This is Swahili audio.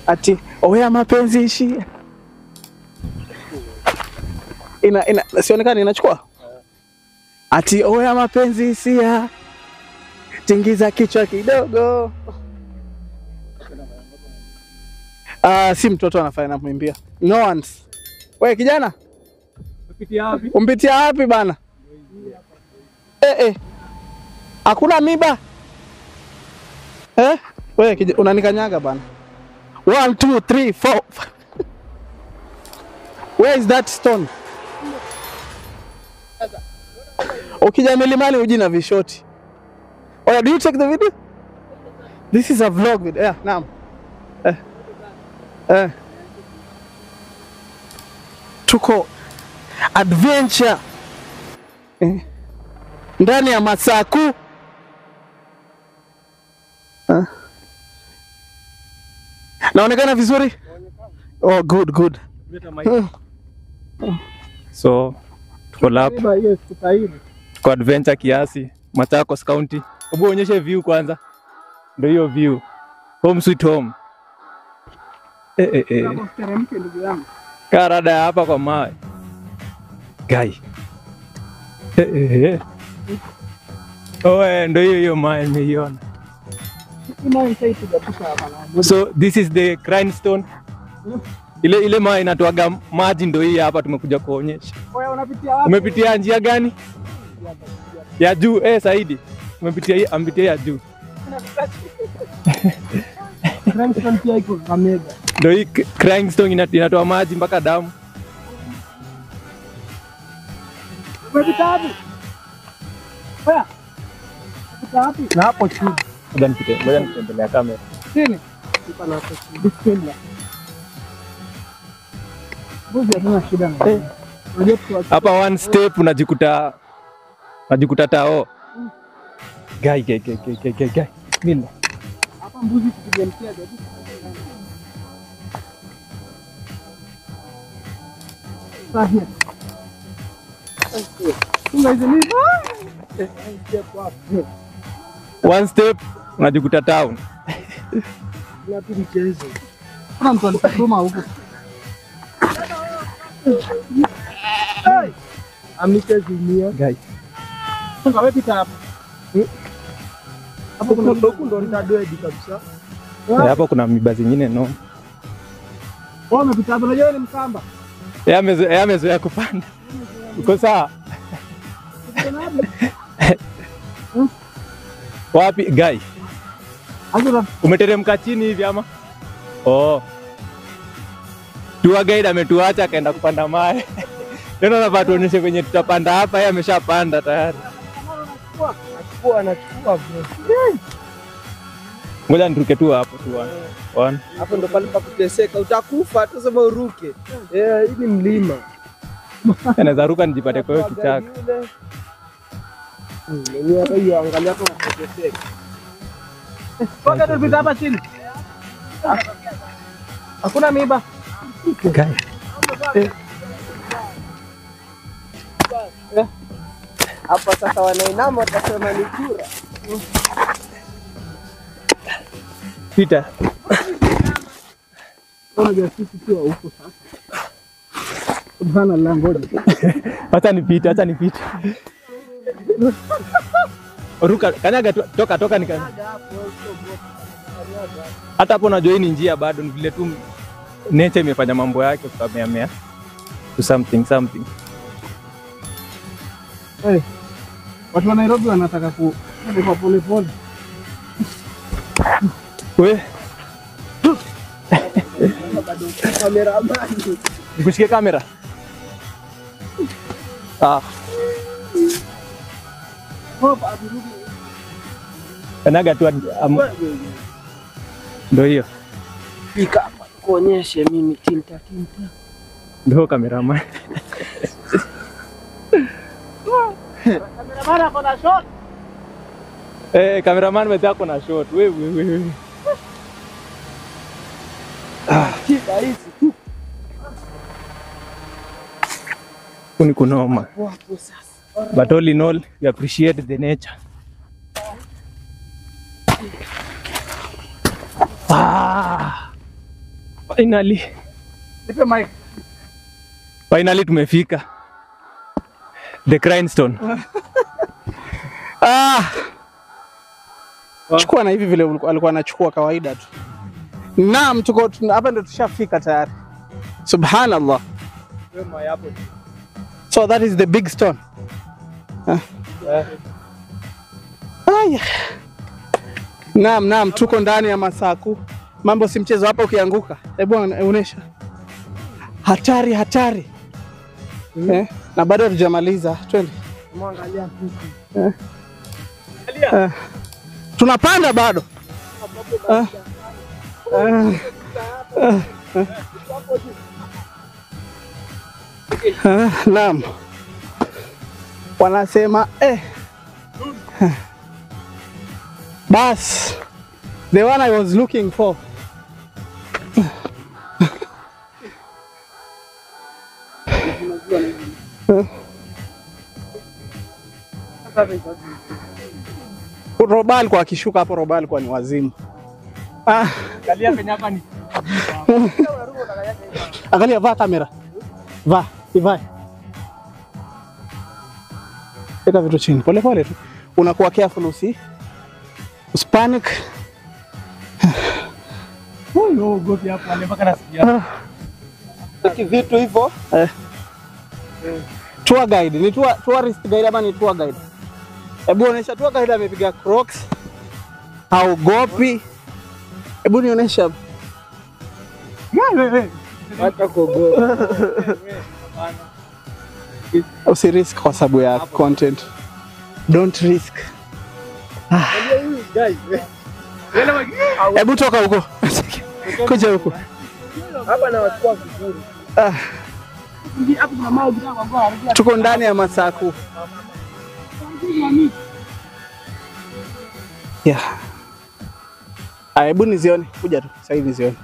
Ati oya mapenzi ishi. Ina sionekani inachukua? Ati oya mapenzi hisia. Tingiza kichwa kidogo. Si mtoto anafanya na kumwimbia. No one's. Wewe kijana? Umpitia wapi? Umpitia wapi bana? Hakuna miba. Eh? Wewe unanikanyaga bana. 1 2 3 4. Where is that stone? Ukija milimani uji na vishoti. Oh, do you check the video? This is a vlog video. Yeah, naam. Tuko adventure ndani ya Masaku. Naonekana vizuri? Oh, good, good. So, tuko lap. Tuko adventure kiasi, Machakos County. Hebu onyeshe view kwanza. Ndio hiyo view. Home sweet home. Karada hapa kwa mawe. Guy. Oh, ndio hiyo mawe nimeiona. So this is the crying stone. Ile mawe inatoaga maji ndio hii hapa tumekuja kuonyesha. Wewe unapitia wapi? Umepitia njia gani? Ya juu, Saidi. Umepitia hii, ampitia ya juu. Crying stone pia iko Kakamega. Ndio hii crying stone inatoa maji mpaka damu. Umepita wapi? Wewe. Umepita wapi? Na hapo chini. Ngoja nitembelea kamera. Chini. Tuko na hapo chini. Mbuzi hatuna shida na. Hapa one step unajikuta tao. Guy. Mimi. Hapa mbuzi tukigemkia ndio. Sahi. One step unajikuta town. Kuna mtu alisoma huko. Amechezumia. Guy. Sasa wewe pita hapo. Hapo kuna huko ndo nitadwedi kabisa. Hapo kuna miba zingine no. Wewe umepita hapo, unajua ni mkamba. Yeye amezoea kupanda. Uko sawa? Wapi guy? Umeteremka chini hivi ama? Oh. Tour guide ametuacha akaenda kupanda mawe. Tena unafaa tuonyeshe kwenye tutapanda hapa, yeye ameshapanda tayari. Anachukua bro. Ngoja niruke tu hapo tu. One. Hapo ndo pale pa kuteseka, utakufa tu sema uruke. Hii ni mlima. Anaweza ruka nijipate kwa hiyo kichaka. Mwenyewe hiyo angalia hapo kuteseka. Ngoja tupita hapa chini. Hakuna miba. Guy. Hapa sasa wanainama watasema ni kura. Pita. Unajua sisi tu huko sasa. Subhanallah, ngoja. Acha nipite. Ruka, kanyaga tu, toka nikanyaga. Hata hapo unajua hii ni njia bado, ni vile tu nature imefanya mambo yake kukamea to something. Hey, watu wa Nairobi wanataka ku pole pole. We cameraman. Nikushike kamera. Ah. Kanaga tu ndio hiyo. Pika hapa kuonyeshe mimi tinta. Ndio cameraman. Cameraman ako na shot. Cameraman mwenzako na shot. Wewe. Shida hizi tu. Kuni kunoma. But all in all, we appreciate the nature. Ah. Finally. Nipe mic. Finally tumefika. The grindstone. Ah. Chukua na hivi vile alikuwa anachukua kawaida tu. Naam, tuko hapa ndio tushafika tayari. Subhanallah. So that is the big stone. Yeah. Aya. Naam, naam, tuko ndani ya Masaku. Mambo si mchezo hapa ukianguka. Hebu onesha. Hatari, hatari. Na bado hatujamaliza. Twende. Mwangalia kitu. Tunapanda bado. Naam. Wanasema Bas. The one I was looking for. Roba alikuwa akishuka hapo, Roba alikuwa ni wazimu. Angalia penye hapa ni. Angalia, vaa kamera. Vaa, ivae. Weka vitu chini. Pole pole tu. Unakuwa careful usipanic. Huyo gopi hapo mpaka nasikia. Vitu hivyo. Tour guide, ni tourist guide ama ni tour guide? Hebu onesha tour guide amepiga Crocs. Haogopi. Hebu nionyesha. Hata kuogopa. Usirisk kwa sababu ya content. Don't risk. Hebu toka huko. Kuja huko. Hapa na wachukua vizuri. Tuko ndani ya Masaku. Yeah. Hebu nizione. Kuja tu. Sasa hivi nizione.